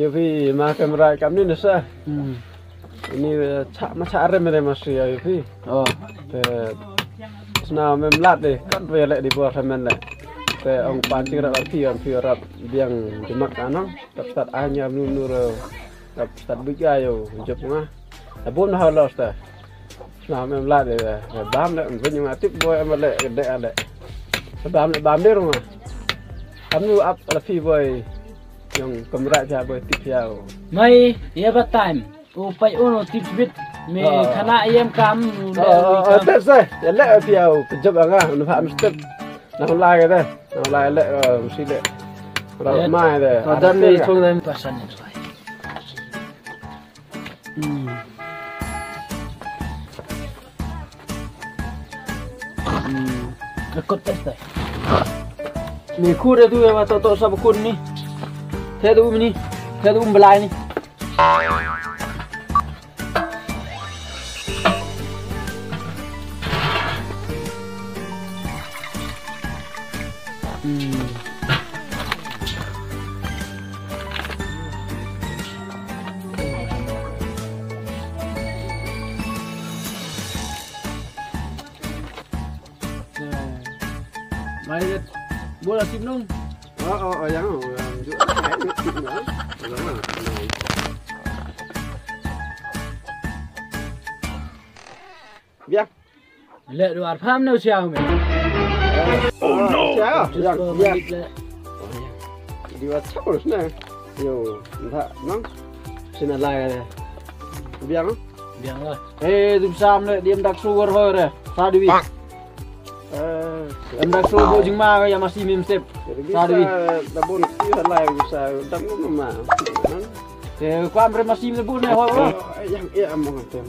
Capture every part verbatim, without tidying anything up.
Ïa phi ma kamra kam ni nasa. Hmm. Ini cha ma cha rem rem masih ïa phi. Oh. Te sna mem lat de kan phi leh di bor samen le. Te ong pan chi rap phi ong phi rap biang jemak anong. Tap tat anya nu nu ro. Tap tat bik ayo jep nga. Abun ha los ta. Sna mem lat de. Bam le bin nga tip boy ma le de ale. Bam le bam de ruma. Kam nu ap la phi boy. Yang kamra cha boy tip ya. Mai ya ba time. U pai uno tip bit. Me khana yem kam. Te sa ya le phi ya. Kejap nga nu ha mesti. Na lai de. Na lai le mesti de. Ra mai de. Ada ni chung dan pasan. Hmm. Hmm. Rekod test dai. Ni kur tu ya to to sab kun ni. Te tu ni. Te tu belai ni. Hmm. Mai det. Bola sim nung. Oh, oh, oh, yang, yang ju. Biang. Leh duar pham neu siang me. Oh no. Siang, biang, biang. Di wat chau sna. Yo, nda nang. Sina lai. Biang. Biang lah. Eh, tum sam le dim dak sugar ho re. Sa dui. Eh, em dak sugar ho jingma ya masi mim sep. Sa dui. Da bon ki halai bisa dam ko ma. Eh, kwam re masi mim bun ho. Yang eh among tem.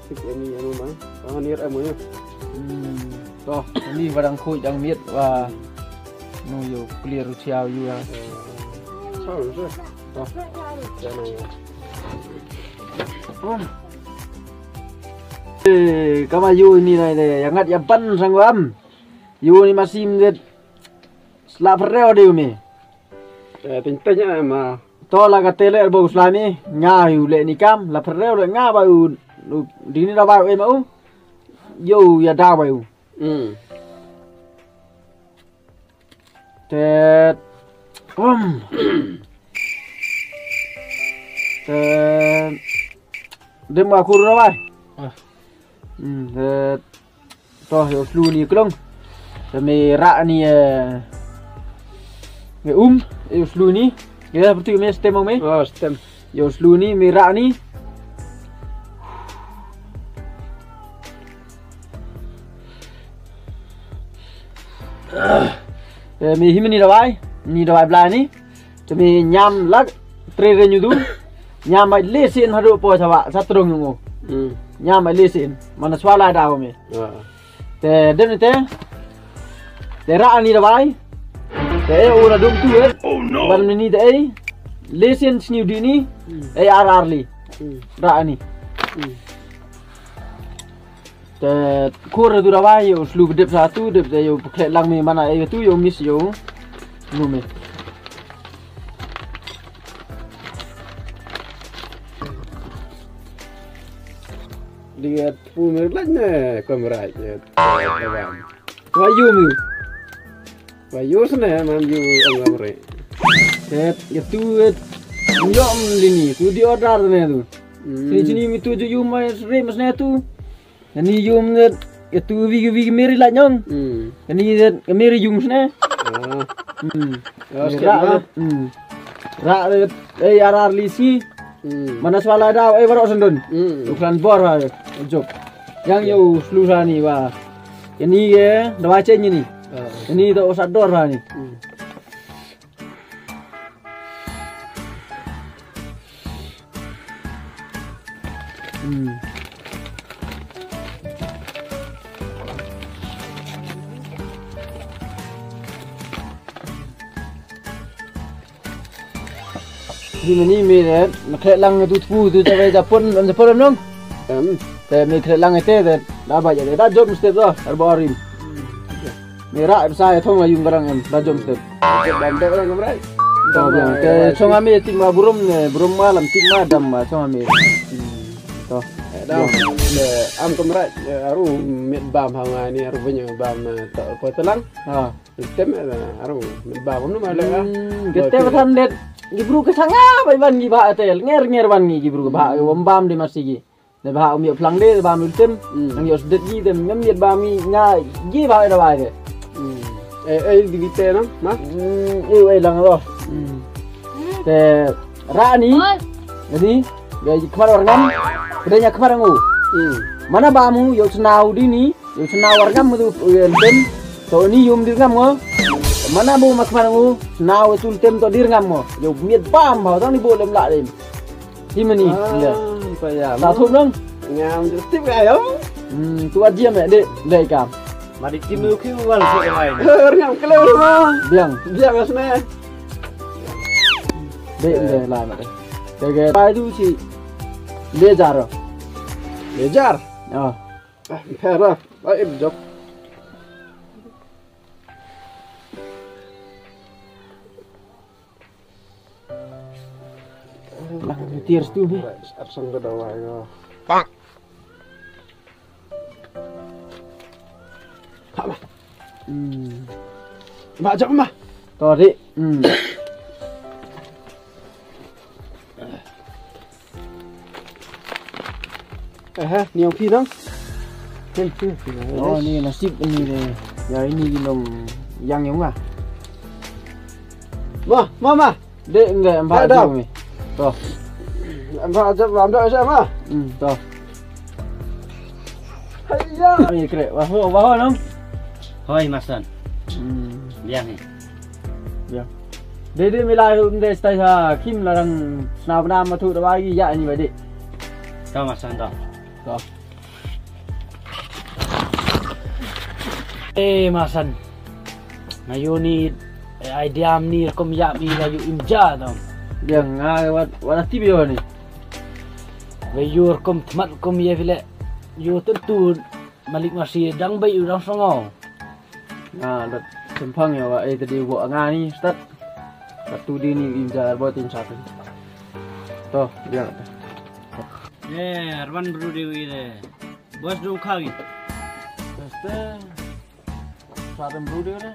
Sik ani anu ma. Ah, ni ra mo. Hmm. To, ani ba dang khuid dang miet wa. Nu yu clear u chiaw yu ya. Sao lu sa. To. Eh, kama yu ni nai de, yang ngat ya ban sang wam. Yu ni masim de. Slap reo de mi. Eh, teng teng ma. To la ka tele bo slami, nga yu le ni kam, la phreo le nga ba u, u, dini da ba u ema u. Yo ya da ba u. Hmm. Te, um. Te, dem ba kur da ba. Ah. Hmm, te, To, ïa u slu ni klong. Te me rah ni, eh, me um, ïa u slu ni. Ïa, betul me stem me? Oh, stem. Ïa u slu ni, me rah ni. Eh, me him ni dawai, ni dawai bla ni. Te me ñiam lak, tre re ñiudu. Ñiam ba lesin haduh poi sa ba, sa trong ñiu. Hmm. Ñiam ba lesin. Mana swala da me. Ah. Te dem te. Te rah ni dawai. Te e ura dum tu e. Oh no. Ban ni te e. Lesin sniu di ni. Hmm. E ar ar li. Hmm. Rah ni. Hmm. Te kur tu dawai ïa u slu dep sa tu, dep te ïa u pkhleh lang me mana ïa tu ïa u mis ïa u. Nu me. Dia pu me laj ne kamera je. Wa yu mi. Wa yu sne man yu ang amre. Te ïa tu ïa. Yom lini tu di order ne tu. Hmm. Sini sini mi tu ju yu mai re mas ne tu. Kani yum ne, ïa tu wi wi meri la nyong. Hmm. Kani ne, meri yum sne. Ah. Hmm. Ya, rah, hmm. Rah, eh, ar ar lisi. Hmm. Mana swala da, eh, baroh sendon. Hmm. Uklan bor ha, jop. Yang ïa u slu sa ni wa. Kani ye, da wa chen ni. Ah. Kani da u sa dor ha ni. Hmm. Hmm. Di mani me re, na khleh lang tu tu tu ta wei da pun, da pun nong. Em. Te me khleh lang te, da ba ya da jop mesti tu, ar ba rim. Me rah bsa ïa thong ïa yung barang em, ba jom step. Bam dep lang kamrai. To biang. Te chong ame tik ma burom ne, burom ma lam tik ma dam ma chong ame. To. Dam. Am kamrai, aru mit bam ha nga ni aru banya bam to ko telang. Ha. Tem aru mit bam nu ma le. Kete batan det. Gibru ke sanga bai ban gi ba tel. Nger nger ban gi gibru ba bam de masigi. Neba um ïoh plang de ba mil tem. Nang ïoh sdet gi dem ngam ïoh ba mi nga gi ba da ba de. Eh eh di bite nang ma. Eh eh lang lo. Te rani. Jadi ga khmar war ngam. Kedenya khmar ngu. Mana ba mu ïoh snau di ni. Ïoh snau war ngam mu tem. To ni yum di ngam ngo. Mana bu ma khmar ngu. Snau tu tem to di ngam ngo. Ïoh miet bam ba tang ni bu lem la dem. Hi mani. Ah, ya. Sa thup nang. Ngam ju tip ga yo. Hmm, tu ajiam ya, dek, dek kam. Mari tim u ki wal ki wai. Ngam kelo ma. Biang. Biang asne. Dek, dek, lai ma dek. Dek, dek. Pai tu si. Lejar. Lejar. Ah. Ah, pera. Ai, jok. Lang tiar stu hi. Arsang ka dawai ko. Pak. Haba. Hmm. Ba jap ma. To dik. Hmm. Eh, ni ong phi nang. Phi phi phi. Oh, ni nasib ni de. Ya ini di long yang yang ma. Ma, ma, ma. Dek enggak em ba jap ni. To. Em ba jap ba em da sa ma. Hmm, to. Haiya. Ni kre. Wah, wah, wah nang. Hoi masan. Hmm. Biang ni. Biang. Dek dek milai hum de stai ha kim larang snap nama tu da bagi ya ni ba dek. To masan to. To. Eh, masan. Nga yu ni, eh, idea ni rukom ya mi la yu im ja dong. Biang nga wat wat ti bio ni. Ba yu rukom tmat rukom ya phi le. Yu tentu malik masi dang bai u dang songo. Nga dat sempang ya wa eh tadi wa nga ni start. Satu di ni im ja bo tin satu. To, biang. Eh, arwan bru de wi de. Bos du kha wi. Este. Sa dem bru de de.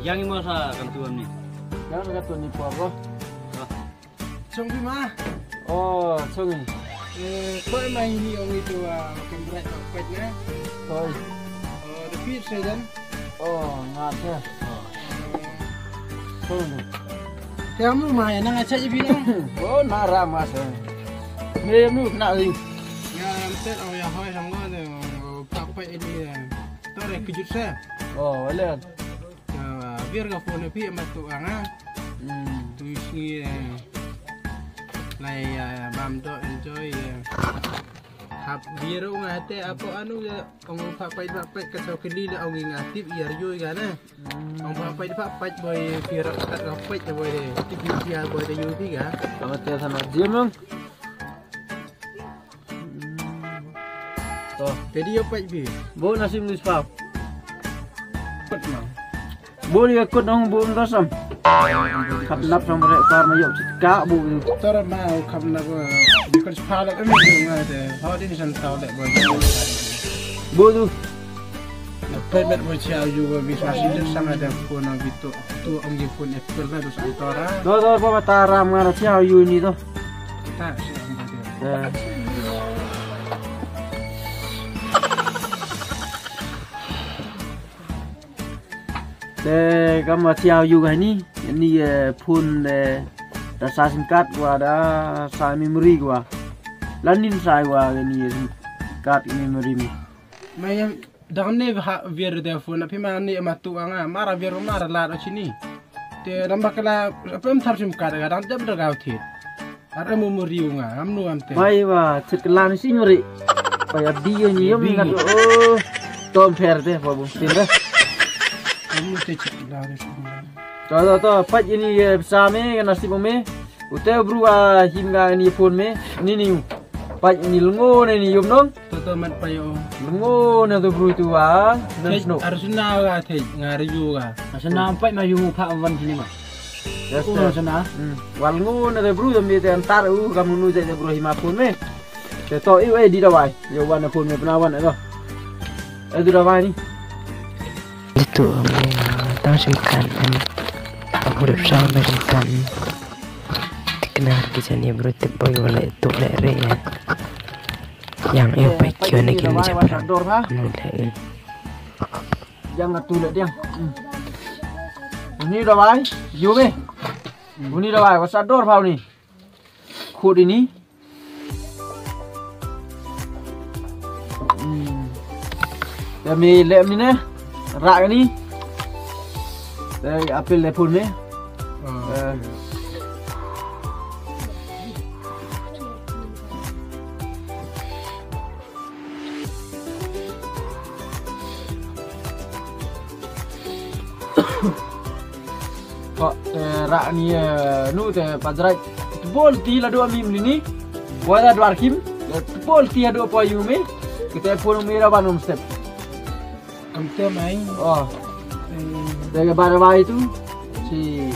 Yang imo sa kan tuan ni. Yang kan tuan ni por ko. Chong bi ma. Oh, chong ni. Eh, ko ma ini ong itu ah kan berat ko pet na. Koi. Oh, the pit sedan. Oh, nga te. Sunu. Te amnu ma ya nang acha ibi nang. Oh, na ra ma se. Ne amnu na ri. Ya am te au ya hoi sang lo ne. Pak pai ini. Tore kejut se. Oh, wale. Ya, biar ka phone pi ma tu anga. Hmm. Tu isi. Lai ya bam do enjoy. Hap biru nga te apo anu ya ong pha pait pha pait ka sau kili le ong nga tip yar yui ga na. Ong pha pait pha pait boy pira kat pha pait boy de tip yar boy de yui ga. Ka te sana jim lang. To. Te di yo pait bi. Bo nasim ni spap. Pat ma. Bo ri ka kut nong bo ndo sam. Khap nap sam rek sar ma yok ka bo. Tor ma khap nap, eh, bi kon spalak em nga te. Ho di ni san tau lek bo. Bo tu. Pet met bo chia yu bo bi sa si lek sang ada phone nang bi tu. Tu ong ji phone Apple na tu san tora. Do do bo ma taram nga chia yu ni to. Ta si ang ba dia. Eh. Te kam wa chia yu ga ni, ni, eh, phone de da sa sim card wa da sa memory wa. Lan nin sa wa ni sim card memory mi. Ma ya dang ne ha vir de phone phi ma ne ma tu anga mara vir mara la ro chini. Te dang ba kala pem thar sim card ga dang dab da ga thi. Ar amu mu riu nga, am nu am te. Bai wa, chit kelan si nyuri. Bai abdi yo nyi yo mi ngat. Oh. Tom pher te, pa bu. Tin re. Amu te chit kelan si. To to to, pat ini ye sa me, kana si me. Ute bru a him ga ini phone me. Ni ni. Pait ni lngo ne ni yum nong. Toto mat payo. Lngo ne tu bru tu wa. Nan sno. Arsena ga te ngari yu ga. Arsena pait ma yu pha wan sini ma. Yes, sir. Arsena. Hmm. Wal lngo ne tu bru tu mi te antar u kam nu je tu bru hima phone me. Te to i wei di dawai. Yo wan phone me pna wan to. Eh, di dawai ni. Itu me tang sim kan. Aku udah sama sim kan. Tikna ki jani bro tip boy wala tu le re ya. Yang eh pai kyo ne kin japra. Dor ha. Kanu le. Yang atu le dia. Hmm. Ni dawai, yo be. Ni dawai, wasa dor ha ni. Khut ini. Hmm. Te mi lem ni ne. Rak ni. Te apel le phone ni. Ah. Eh. Ko, eh, rak ni, eh, nu te pajrai. Tebol ti la dua mim ni ni. Wala dua kim. Tebol ti adu apa yu mi. Kita pun mi ra banum step. Kam te mai. Oh. Eh. Dari bar bai tu. Si.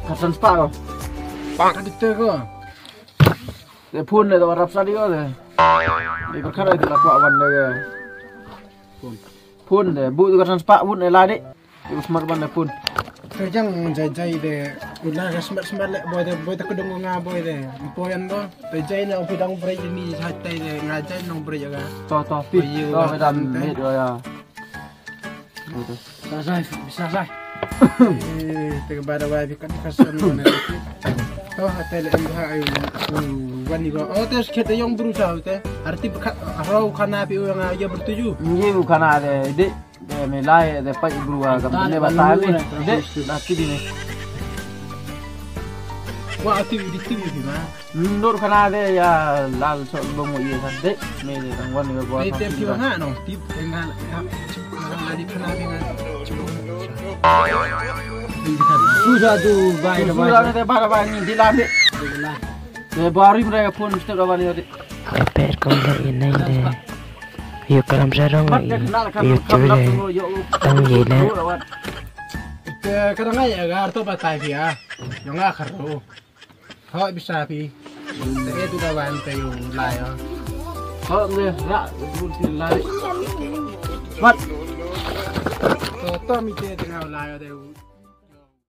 Katan spa ko. Pak kata ko. Te phone de to rap sa di ko te. Di berkara itu la kwah wan de. Phone. Phone de bu tu ka transfer phone de la de. Itu smart wan de phone. Te jang jai jai de. Ulah ka smart smart le boy de boy te kedong nga boy de. Boy an do. Te jai na upi dang break ni jai tai de nga jai nong break ga. To to pi. To madam mate ya. Sa sai, sa sai. Eh, te ba da wai kan ka san ne. To ha te le em ha ai wan ni ba. Oh te skhet yong bru sa te. Arti ka rau khana pi u nga ya bertuju. Ni u khana de de de me lai de pai bru ga kam ne ba ta me. De la ti di ne. Wa ati di ti di ma. Nur khana de ya lal so lo mo ye san de me de dang wan ni ba. Te te ti ba nga no ti nga nga di khana de nga. Su sa tu bai na bai. Su sa de ba ba ni di la de. De ba ri mra phone step ba ni de. Pe per kom de ye nai de. Yo kalam sa rong ye. Yo tu de. Tang ye de. Te ka dang ai agar to ba tai phi a. Yo nga kharo. Ho bisa phi. Te tu da wan te yu lai ho. Ho nge ra tu ti lai. Mat. To to mi te te nga lai ho te.